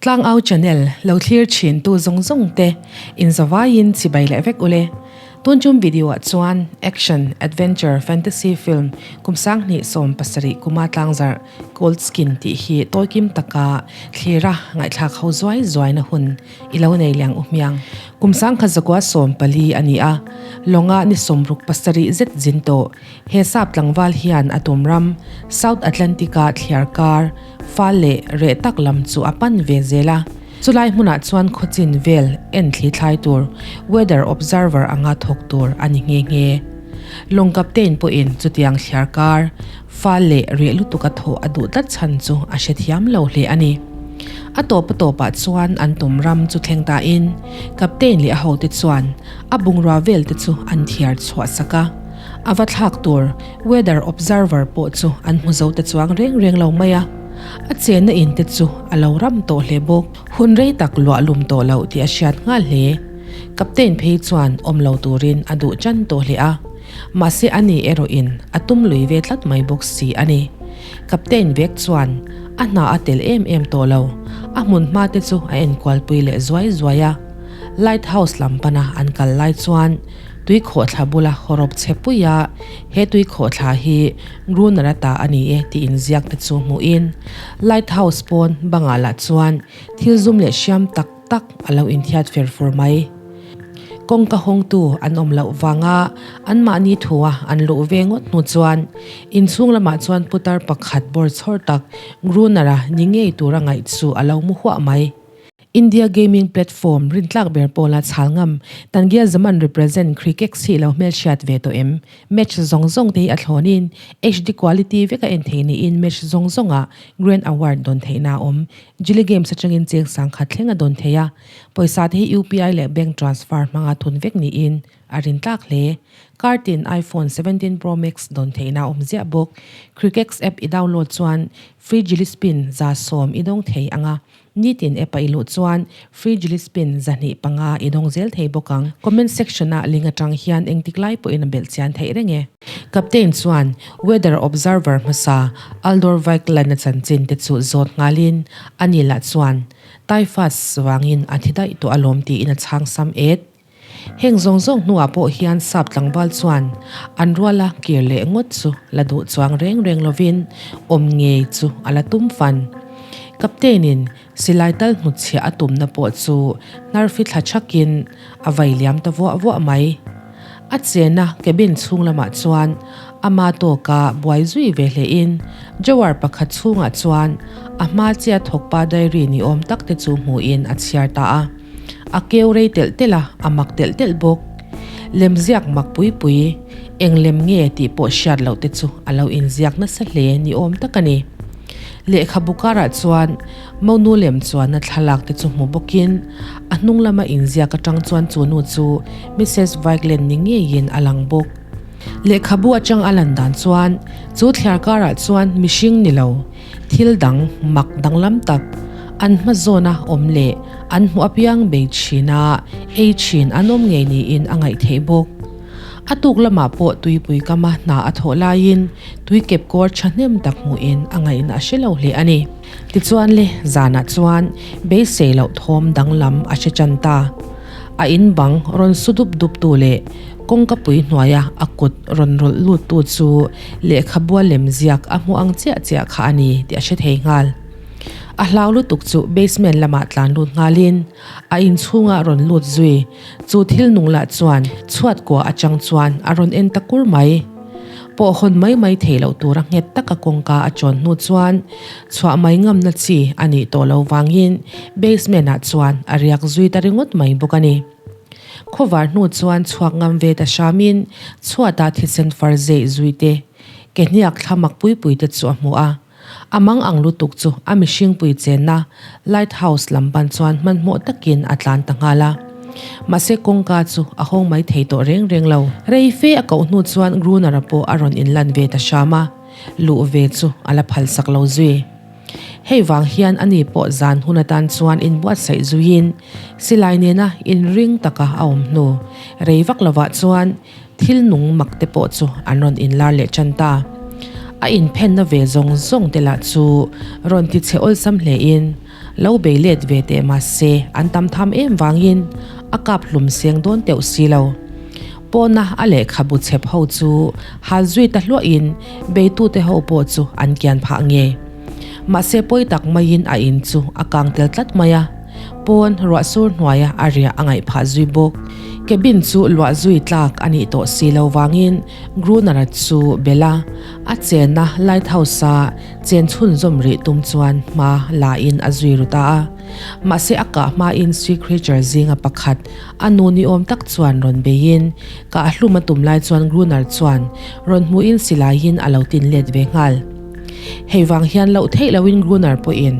Tlangau channel lo thlir thin tu zawng zawng te in zavaiin chibai leh vek ule. Tun chum video ah chuan action, adventure, fantasy film kum 2017 kuma tlangzarh Cold Skin tih hi tawikim taka thlira ngaihthlak ho zuai zuaina hun i lo nei liang u hmiang. Kum 1914 a ni a, lawnga ni 67 zet zin tawh he sap tlangval hian a tum ram South Atlantic-a thliar kar fal leh reh tak lam chu a pan ve zel a. Chulai hmunah chuan khawchin vel en thli thlai tur weather observer anga thawk tur a ni nghe nghe. Lawng captain pawhin chutiang thliar kar fal leh reh lutuk a thawh a duh tlat chhan chu a hrethiam lo hle a ni. A tawp a tawpah chuan an tum ram chu thleng tain captain leh a hote chuan a bungrua vel te chu an thiar chhuah sak a. A va thlak tur weather observer pawh chu an hmu zo ta chuang reng reng lo mai a. A chenna in te chu a lo ram tawh hle bawk. Hun rei tak luah lum tawh loh tih a hriat nghal hle. Captain phei chuan awm lo turin a duh chan tawh hle a. Mahse a ni erawhin a tum lui ve tlat mai bawk si a ni. Captain vek chuan a hna a tel em em tawh lo. A hmun hma te chu a enkualpui leh zuai zuai a. Lighthouse lam pana an kal lai chuan tui khawhthla bula hawrawp chhe pui a, he tui khawhthla hi Gruner a ta a ni e tih inziak te chu hmuhin Lighthouse pawn bangah lah chuan thil zum leh hriam tak tak a lo inthiat fer fur mai. Kawngka hawngtu an awm loh vanga anmahni thua an luh ve ngawt hnu chuan inchhung lamah chuan putar pakhat bawr chhawr tak Gruner-a ni ngei tura ngaih chu a lo mu huah mai. India gaming platform rintlak ber pawla chhal ngam Tangia Zaman represent Crickex hi lo hmelhriat ve tawh em? Match zawng zawng te hi a thlawnin HD quality vek a en thei niin match zawng zawngah Grand Award dawn theihna a awm. Jilly Games atangin cheng sangkhat thleng a dawn thei a, pawisa te hi UPI leh bank transfer hmanga thun vek niin a rintlak hle. Kartin iPhone 17 Pro Max dawn theihna a awm ziah bawk. Crickex app i download chuan free Jilly Spin 10% i dawng thei ang a, Nitin app a i luh chuan free Jilly Spin 25 i dawng zel thei bawk ang. Comment section ah link atang hian engtik lai pawhin a belh chian theih reng e. Captain chuan weather observer hmasa Aldor Vikland-a chanchin te chu zawt nghalin a ni lah chuan typhus vangin a thi daih tawh alawm tiin a chhang sam et. Heng zawng zawng hnuah pawh hian sap tlangval chuan an ruala kir leh ngawt chu la duh chuang reng reng lovin awm ngei chu a la tum fan. Captain-in silai tal hnutchhiah a tumna pawh chu hnarfi thla thakin a vai liam ta vuah vuah mai. A chena cabin chhung lamah chuan ama tawka buai zui ve hlein drawer pakhat chhungah chuan a hma chiah thawkpa diary ni awm tak te chu hmuhin a chhiar ta a. A keu rei telh telh a, a mak telh telh bawk. Lemziak mak pui pui, eng lem nge tih pawh hriat loh te chu a lo inziak nasa hle ni awm tak a ni. Lehkhabu karah chuan monu lem chuanna thlalak te chu hmu bawkin a hnung lama inziak atang chuan chu nu chu Missus Weigland ni ngeiin a lang bawk. Lehkhabu atang a lan dan chuan chu thliar karah chuan mihring ni lo, Thil dang mak danglam tak an hma zawna awm leh an hmuh apiang bei thina ei thin an awm ngei niin a ngaih theih bawk. A tuk lamah pawh tuipui kama hna a thawh laiin tui kep kawr thahnem tak hmuhin a ngaihna a hre lo hle a ni. Tichuan le zanah chuan beisei loh thawm danglam a hre tan ta. A in bang rawn su dup dup tu leh kawngka pui hnuaia a kut rawn rawlh lut tu chu lehkhabua lem ziak a hmu ang chiah chiah kha a ni tih a hre thei nghal. A hlau lutuk chu basement lamah tlan lut nghalin a inchhungah rawn lut zui chu thil nung lah chuan chhuat kua atang chuan a rawn en ta kur mai. Pawh hawn mai mai thei loh tura nghet taka kawngka a chawn hnu chuan chhuah mai ngamna chi a nih tawh lo vangin basement ah chuan a riak zui ta ringawt mai bawk a ni. Khawvar hnu chuan chhuak ngam ve ta hramin chhuatah thisen far zeih zui te, ke hniak thla mak pui pui te chu a hmu a. A mang ang lutuk chu a mihring pui chenna lighthouse lam pan chuan hmanhmawh takin a tlan ta nghal a. Mahse kawngka chu a hawng mai thei tawh reng reng lo. Rei fe a koh hnu chuan Gruner-a pawh a rawn inlan ve ta hram a, luh ve chu a la phalsak lo zui. Hei vang hian ani pawh zan hun atan chuan inbuatsaih zuiin silai nena inring taka a awm hnu rei vak lovah chuan thil nung mak te pawh chu an rawn inlar leh tan ta. A inphenna ve zawng zawng te lah chu rawn ti chhe awlsam hle in lo bei let ve teh mahse an tam tham em vangin a kap hlum seng dawn teuh si lo. Pawna a lehkhabu chhep ho chu hal zui ta hluah in beitute ho pawh chu an kian phah nge. Mahse pawi tak maiin a in chu a kang tel tlat mai a, pawn ruah sur hnuaia a riah a ngaih phah zui bawk. Cabin chu luah zui tlak a nih tawh si lo vangin Gruner-a chu bel a, a chenna lighthouse-a chen chhunzawm rih tum chuan hma la in a zui ru ta a. Mahse a kah hmain sea creature zinga pakhat a nu ni awm tak chuan rawn beiin kah hlum a tum lai chuan Gruner chuan rawn hmuhin silaiin a lo tin let ve nghal. Hei vang hian loh theih loin Gruner pawhin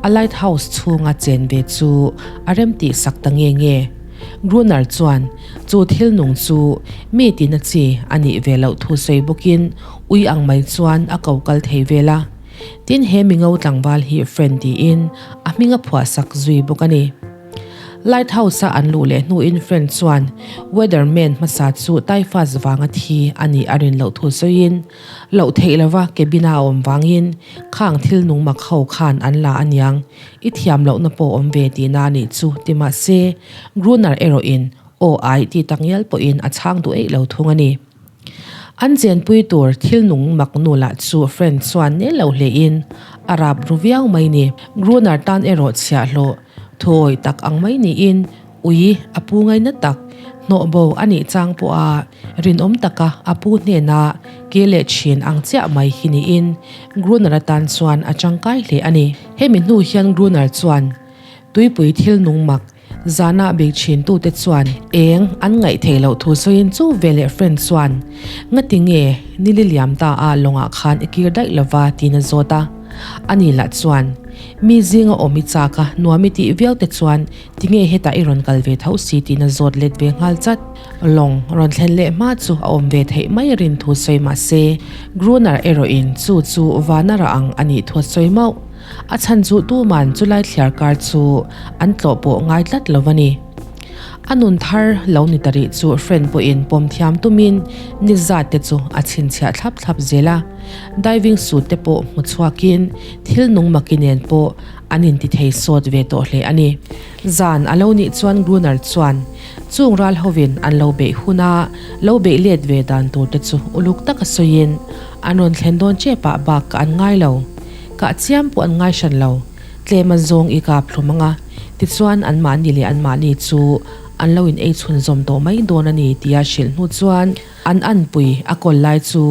a lighthouse chhunga chen ve chu a rem tih sak ta nge nge. Gruner chuan chu thil nung chu mi tina chi a nih ve loh thu sawi bawkin ui ang mai chuan a ko kal thei vel a. Tin he mingo tlangval hi friend tiin a hming a phuah sak zui bawk a ni. Lighthouse-a an luh leh hnuin friend chuan weatherman hmasa chu typhus vanga thi a nih a rin loh thu sawiin Loh theih lova cabin-a a awm vangin khang thil nung mak ho khan an la aniang, i thiam lohna pawh awm ve tihna a nih chu ti mahse Gruner erawhin aw ai ti tak ngial pawhin a chhang duh eih lo thung a ni. An chenpui tur thil nung mak nu lah chu Friend chuan nel lo hlein a rap ru viau mai ni. Gruner tan erawh chhiahhlawh thuawi tak ang mai niin Ui, a pu ngaina tak, hnawh bo a nih chang pawha rinawm taka a pu hnena ke leh thin ang chiah mai hi niin Gruner atan chuan a tangkai hle a ni. Hemi hnu hian Gruner chuan tuipui thil nung mak zana bei thin tute chuan eng an ngaih theih loh thu sawiin chu veleh Friend chuan ngati nge nili liam ta a lawngah khan i kir daih lova tiin a zawt a. Ani lah chuan mi zinga awm i chak a nuam i tih viau te chuan Tinge hetah i rawn kal ve tho si tiin a zawt let ve nghal chat. Lawng rawn thlen leh hma chu a awm ve theih mai rin thu sawi mah se, Gruner erawhin chu chu vana rah ang a nih thu a sawi mauh. A chhan chu tuman chulai thliar kar chu an tlawh pawh ngai tlat lo a ni. A nun thar lo ni ta rih chu friend pawhin pawm thiam tumin ni zat te chu a chhinchhiah thlap thlap zel a. Diving suit te pawh hmu chhuakin thil nung maki nen pawh An inti thei sawt ve tawh hle a ni. Zan a lo nih chuan Gruner chuan chung ral hovin an lo beih hun a, lo beih let ve dan tur te chu uluk taka sawiin an rawn thlen dawn chepah bak ka an ngai lo. Kah chiam pawh an ngai hran lo. Tlem a zawng i kap hlum ang a, tichuan anmahni leh anmahni chu an lo in ei chhunzawm tawh mai dawn a ni tia hrilh hnu chuan an anpui a kawl lai chu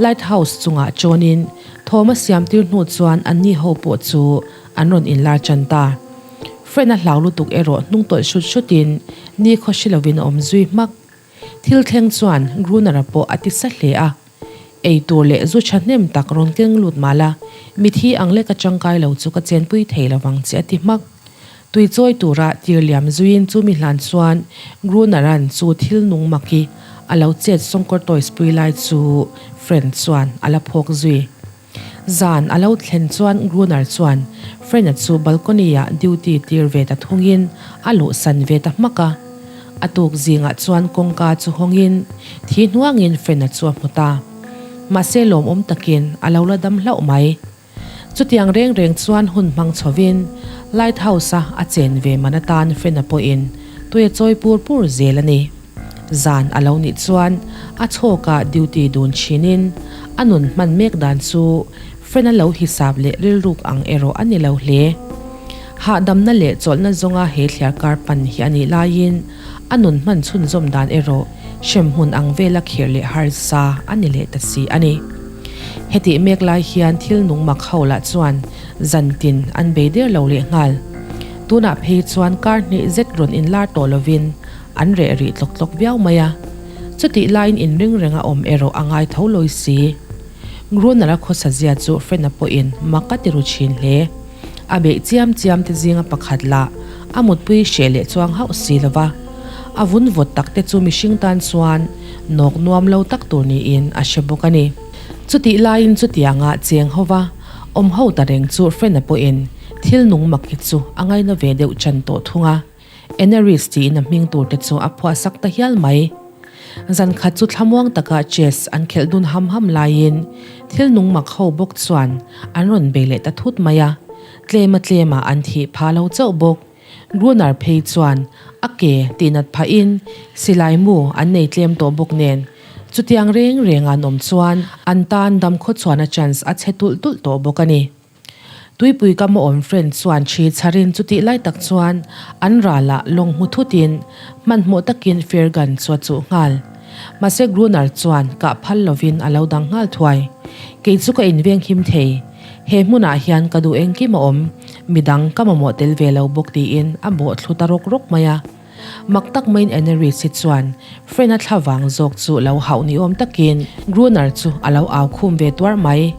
lighthouse chungah chawnin Thawm a siamtir hnu chuan anni ho pawh chu an rawn inlar tan ta. Fred-a hlau lutuk erawh hnung tawlh hrut hrutin ni khaw hre lovin a awm zui hmak. Thil thleng chuan Gruner-a pawh a ti sa hle a. Ei tur leh zu thahnem tak rawn keng lut mah la, mithi ang leka tangkai lo chu ka chenpui thei lovang che a ti hmak. Tui chawi tura tir liam zuiin chu mi hlan chuan Gruner-a'n chu thil nung mak hi a lo chet sawngkawr toys pui lai chu Friend chuan a la phawk zui. Zan a lo thlen chuan Gruner chuan Friend-a chu balcony-ah duty tir ve ta thungin a luhsan ve ta hmak a. A tuk zingah chuan kawngka chu hawngin thi hnuangin Friend-a chu a hmu ta. Mahse lawmawm takin a lo la dam hlauh mai. Chutiang reng reng chuan hun hmang chhovin Lighthouse-a a chen ve man atan Fena pawhin tui a chawi pur pur zel a ni. Zan a lo nih chuan a chhawkah duty dun chhinin a nun hman mek dan chu Fena lo hisap leh rilruk ang erawh a ni lo hle. Hahdamna leh chawlhna zawnga he thliarkar pan hi a nih laiin a nun hman chhunzawm dan erawh hremhmun ang vela khirh leh harsa a ni leh ta si a ni. Hetih mek lai hian thil nung mak ho lah chuan zan tin an bei der lo leh nghal. Tunah phei chuan kar hnih zet rawn inlar tawh lovin an reh rih tlawk tlawk viau mai a. Chutih laiin inring renga awm erawh a ngai tho lawi si. Gruner-a khawsa zia chu Fred-a pawhin mak a ti ru thin hle. A beih chiam chiam te zinga pakhat lah a mutpui hreh leh chuang hauh si lo va. A vun vawt tak te chu mihring tan chuan nawk nuam lo tak tur niin a hre bawk a ni. Chutih laiin chutianga cheng ho va awm ho ta reng chu Frena pawhin thil nung mak hi chu a ngaina ve deuh chan tawh thung a. Eneris tiin a hming tur te chu a phuah sak ta hial mai. Zan khat chu thlamuang taka chess an khelh dun ham ham laiin thil nung mak ho bawk chuan an rawn bei leh ta thut mai a, tlema tlema an thih phah lo chauh bawk. Gruner phei chuan a ke tihnat phahin silai mu an nei tlem tawh bawk nen chutiang reng reng an awm chuan an tan dam khawchhuahna chance a chhe tulh tulh tawh bawk a ni. Tuipui ka maawm friend chuan ṭhi chharin chutih lai tak chuan an ralah lawng hmu thutin hmanhmawh takin Fergan chu a chuh nghal. Mahse Gruner chuan kah phal lovin a lo dang nghal thuai. Kei chu ka inveng him thei. He hmunah hian ka duh engkim a awm, midang ka mamawh tel ve lo bawk tiin a bawh thlu ta rawk rawk mai a. Mak tak maiin Eneris hi chuan Fren-a thla vang zawk chu lo hauh ni awm takin Gruner chu a lo au khum ve tuar mai.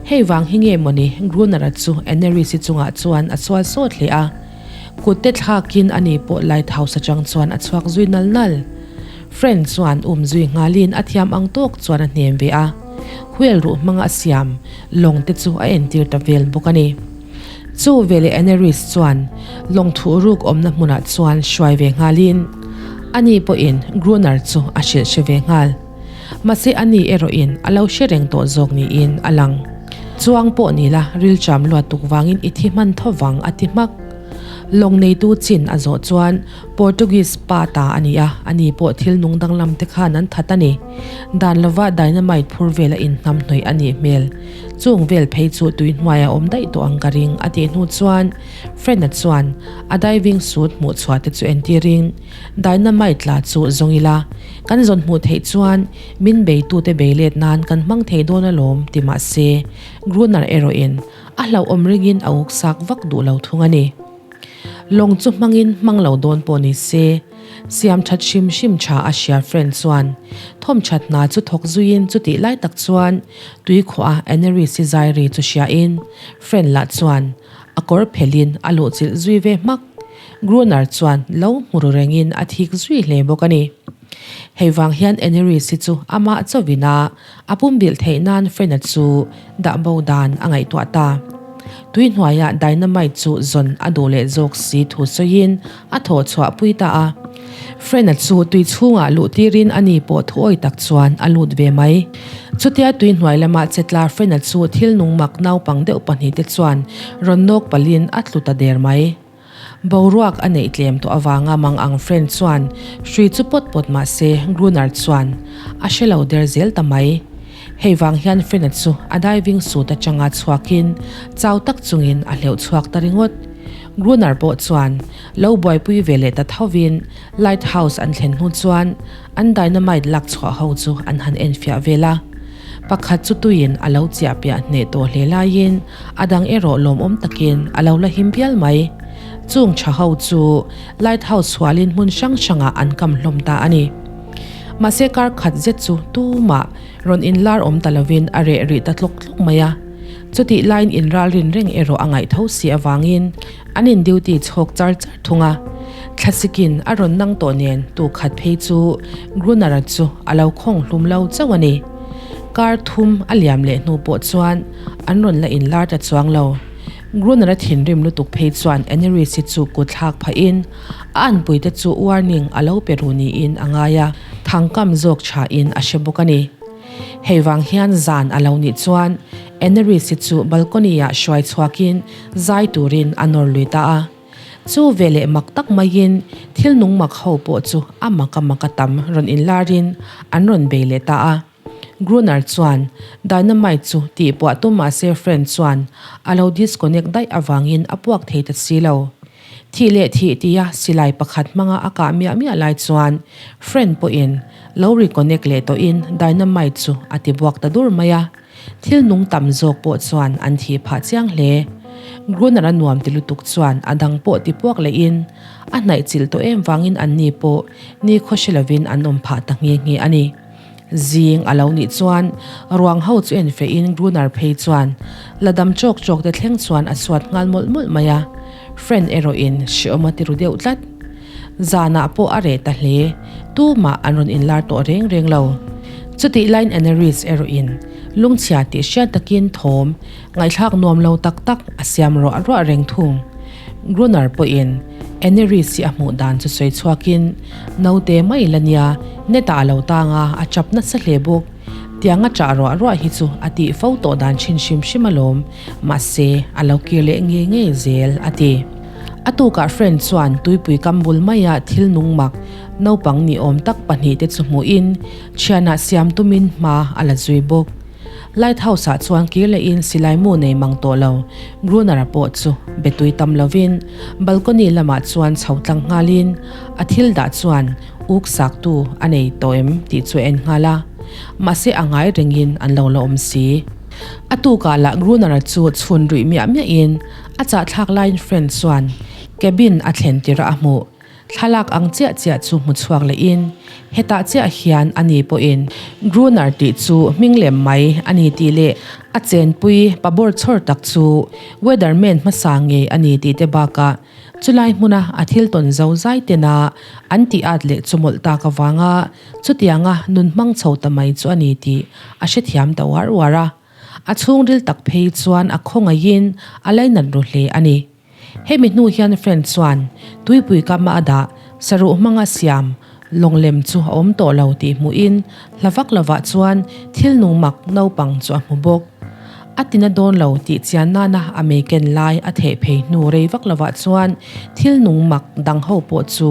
Hei vang hi nge mawni Gruner-a chu Eneris-i chungah chuan a sual sawt hle a. Kut te thlakin ani pawh lighthouse atang chuan a chhuak zui nal nal. Fren chuan um zui nghalin a thiam ang tawk chuan a hnem ve a. Whale ruh hmanga a siam lawng te chu a entir ta vel bawk a ni. Chu veleh Eneris chuan lawng thuh ruk awmna hmunah chuan hruai ve nghalin ani pawhin Gruner chu a hrilh hre ve nghal. Mahse ani erawhin a lo hre reng tawh zawk niin a lang. Chuang pawh ni la rilcham luat tuk vangin i thi hman tho vang a ti hmak. Lawng neitu chin a zawh chuan Portuguese pa ta a ni a, ani pawh thil nung danglam te khan an that a ni. Dan lova dynamite phur vel a inhnamhnawih a nih hmel. Chung vel phei chu tui hnuaia awm daih tawh ang ka ring a tih hnu chuan Fred-a chuan a diving suit hmuh chhuah te chu entirin dynamite tla chu zawng ila kan zawn hmuh theih chuan min beitute bei let nan kan hmang thei dawn alawm ti mah se Gruner erawhin a hlauhawm ringin a uksak vak duh lo thung a ni. Lawng chu hmangin hmang lo dawn pawh ni se Siam that hrim hrim tha a hria friend chuan thawm that hna chu thawk zuiin chutih lai tak chuan tui khuah a Enerisi zai ri chu hriain friend lah chuan a kawr phelhin a luh chilh zui ve hmak. Gruner chuan lo hmu ru rengin a thik zui hle bawk a ni. Hei vang hian Enerisi chu amah chauhin a A pumbilh theih nan Frena chu dah bo dan a ngaihtuah ta. Tui hnuaiah dynamite chu zawn a duh leh zawk si thu sawiin a thawh chhuah pui ta a. Frena chu tui chhungah luh tirin a ni pawh thuawi tak chuan a lut ve mai. Chutia tui hnuai lama chetla Frena chu thil nung mak naupang deuh pahnihte chuan rawn nawk palhin a tlu ta der mai. Boruak a neih tlem tawh avanga mang ang friend chuan hrui chu pawt pawt mah se Gruner chuan a hre lo der zel ta mai. Hei vang hian friend-a chu a diving suit atanga chhuakin chau tak chungin a hleuh chhuak ta ringawt. Gruner pawh chuan lo buaipui ve leh ta thovin lighthouse an thlen hnu chuan an dynamite lak chhuah ho chu an han enfiah vel a. Pakhat chu tuiin a lo chiah piah hneh tawh hle laiin A dang erawh lawmawm takin a lo la him pial mai. Chung tha ho chu lighthouse chhualin hmun hrang hrangah an kam hlawm ta a ni. Mahse kar khat zet chu tumah rawn inlar awm ta lovin a reh rih ta tlawk tlawk mai a. Chutih laiin inralrin reng erawh a ngaih tho si avangin an in duty chhawk char char thung a. Thlasikin a rawn nang tawh nen tu khat phei chu Gruner-a chu a lo khawng hlum lo chauh a ni. Kar thum a liam leh hnu pawh chuan an rawn la inlar ta chuang lo. Gruner-a thinrim lutuk phei chuan Eneris-i chu kut thlak phahin a anpuite chu warning a lo pe ru niin a ngai a, thangkam zawk thain a hre bawk a ni. Hei vang hian zan a lo nih chuan Eneris-i chu balcony-ah hruai chhuakin zai turin a nawr lui ta a. Chu veleh mak tak maiin thil nung mak ho pawh chu a mak a mak a tam rawn inlarin an rawn bei leh ta a. Gruner chuan dynamite chu tihpuah tum mahse Friend chuan a lo disconnect daih avangin a puak thei ta si lo. Thih leh thih tia silai pakhat hmanga a kah miah miah lai chuan Friend pawhin lo reconnect leh tawhin dynamite chu a tibuak ta dur mai a. Thil nung tam zawk pawh chuan an thih phah chiang hle. Gruner a nuam ti lutuk chuan a dang pawh ti puak lehin a hnaih chilh tawh em vangin anni pawh nikhaw hre lovin an awm phah ta nghe nghe a ni. Zing a lo nih chuan ruang ho chu en fehin Gruner phei chuan la dam chawk chawk te thleng chuan a suat nghal mawlh mawlh mai a, Friend erawhin hreawm a ti ru deuh tlat. Zanah pawh a reh ta hle, tumah an rawn inlar tawh reng reng lo. Chutih laiin Eneris erawhin lungchhia tih hriat takin thawm ngaihthlak nuam lo tak tak a siam ruah ruah reng thung. Gruner pawhin. Eneris-i a hmuh dan chu sawi chhuakin, Naute mai la nia, net-ah a lo tang a, a chap nasa hle bawk. Tianga chah ruah ruah hi chu a tih fo tawh dan thin hrim hrim alawm, mahse, a lo kir leh ngei ngei zel, a ti. A tukah Friend chuan tuipui kam bul maia thil nung mak, naupang ni awm tak pahnihte chu hmuhin, thianah siam tumin hma a la zui bawk. Lighthouse ah chuan kir lehin silai mu nei mang tawh lo, Gruner-a pawh chu be tui tam lovin balcony lamah chuan chho tlang nghalin a thil dah chuan uk saktu a nei tawh em tih chu a en nghal a, mahse a ngai rengin an lo la awm si. A tukah lah Gruner-a chu chhun ruih miah miahin a chahthlak laiin Friend chuan cabin a thlen tirh a hmuh. Thlalak ang chiah chiah chu hmu chhuak lehin, hetah chiah hian a ni pawhin Gruner tih chu hming lem mai a ni tih leh a chenpui pa bawr chhawr tak chu weatherman hmasa ngei a ni tih te bakah chulai hmuna a thil tawn zo zai tena an tih at leh chu mawlh tak avanga chutianga nun hmang chho ta mai chu a ni tih a hrethiam ta uar uar a. A chhungril tak phei chuan a khawngaihin a lainat ru hle a ni. Hemi hnu hian Friend chuan tuipui kama a dah saruh hmanga siam lawng lem chu a awm tawh lo tih hmuhin hla vak lovah chuan thil nung mak naupang chu a hmu bawk. A tina dawn lo tih chian nana a mei ken lai a theh phei hnu rei vak lovah chuan thil nung mak dang ho pawh chu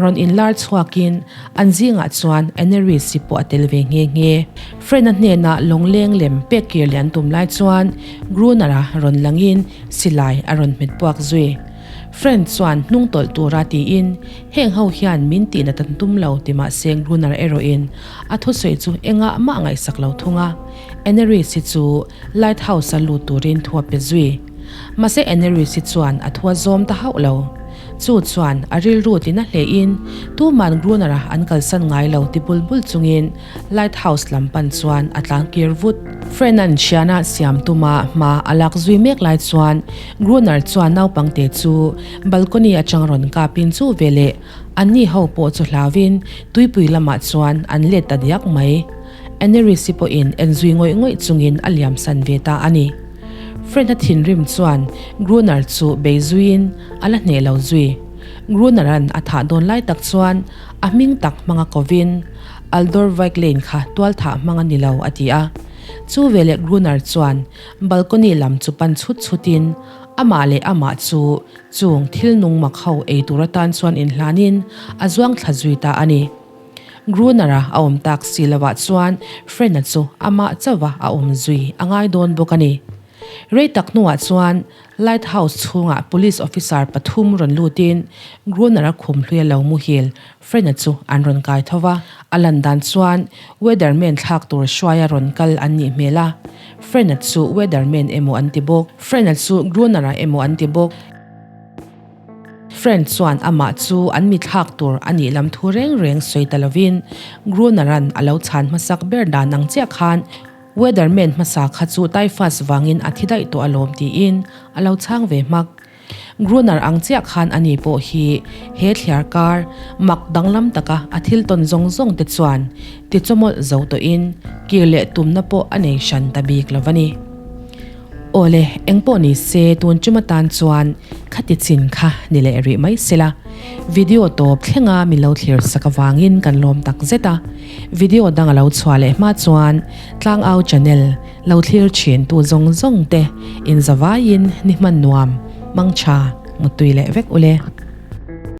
rawn inlar chhuakin an zingah chuan Enerisi pawh a tel ve nghe nghe. Friend-a hnenah lawng leng lem pek kir leh an tum lai chuan Gruner-a rawn langin Silai a rawn hmet puak zui. Friend chuan hnung tawlh tura tiin, Heng ho hian min tihna tan tum lo ti mahse Gruner erawhin a thusawi chu engah mah ngaihsak lo thung a. Eneris hi chu Lighthouse-a lut turin thu a pe zui. Mahse Eneris hi chuan a thu a zawm ta hauh lo. Chu chuan a rilru tina hlein tuman Gruner-a an kalsan ngai lo ti bul bul chungin Lighthouse lam pan chuan a tlan kir vut. Fred-a'n thiana siam tuma hma a lak zui mek lai chuan Gruner chuan naupangte chu balcony atang rawn kapin chu veleh anni ho pawh chu hlauin tuipui lamah chuan an let ta diak mai. Annerisi pawhin en zui ngawih ngawih chungin a liamsan ve ta a ni. Fred-a thinrim chuan Gruner chu bei zuiin a la hneh lo zui. Gruner-a'n a thah dawn lai tak chuan a hming tak hmanga kovin Aldor Weiglane kha tualthah hmang a ni lo, a ti a. Chu veleh Gruner chuan balcony lam chu pan chhut chhutin amah leh amah chu chung thil nung mak ho ei tur atan chuan inhlanin a zuang thla zui ta a ni. Gruner-a a awm tak si lovah chuan Fred-a chu amah chauha a awm zui a ngai dawn bawk a ni. Rei tak hnuah chuan Lighthouse chhungah police officer pathum rawn lutin Gruner-a khum hlui a lo muhil Fred-a chu an rawn kai tho va. A lan dan chuan weatherman thlak tur hruaia rawn kal an nih hmel a. Fred-a chu weatherman emaw an ti bawk. Fred-a chu Gruner-a emaw an ti bawk. Friend chuan amah chu an mi thlak tur a nih lam thu reng reng sawi ta lovin Gruner-a'n a lo chhan hmasak ber dan ang chiah khan Weatherman hmasa kha chu typhus vangin a thi daih tawh alawm tiin a lo chhang ve hmak. Gruner ang chiah khan ani pawh hi he thliar kar mak danglam taka a thil tawn zawng zawng te chuan tichawmawlh zo tawhin kir leh tumna pawh a nei hran ta bik lo a ni. Awle, engpawh ni se tun tum atan chuan khati chin kha ni leh rih mai sela. Video tawp thlenga min lo thlir sak avangin kan lawm tak zet a. Video dang a lo chhuah leh hma chuan Tlangau channel lo thlir thin tu zawng zawng te inzavaiin ni hman nuam, mangtha, muttui leh vek ule.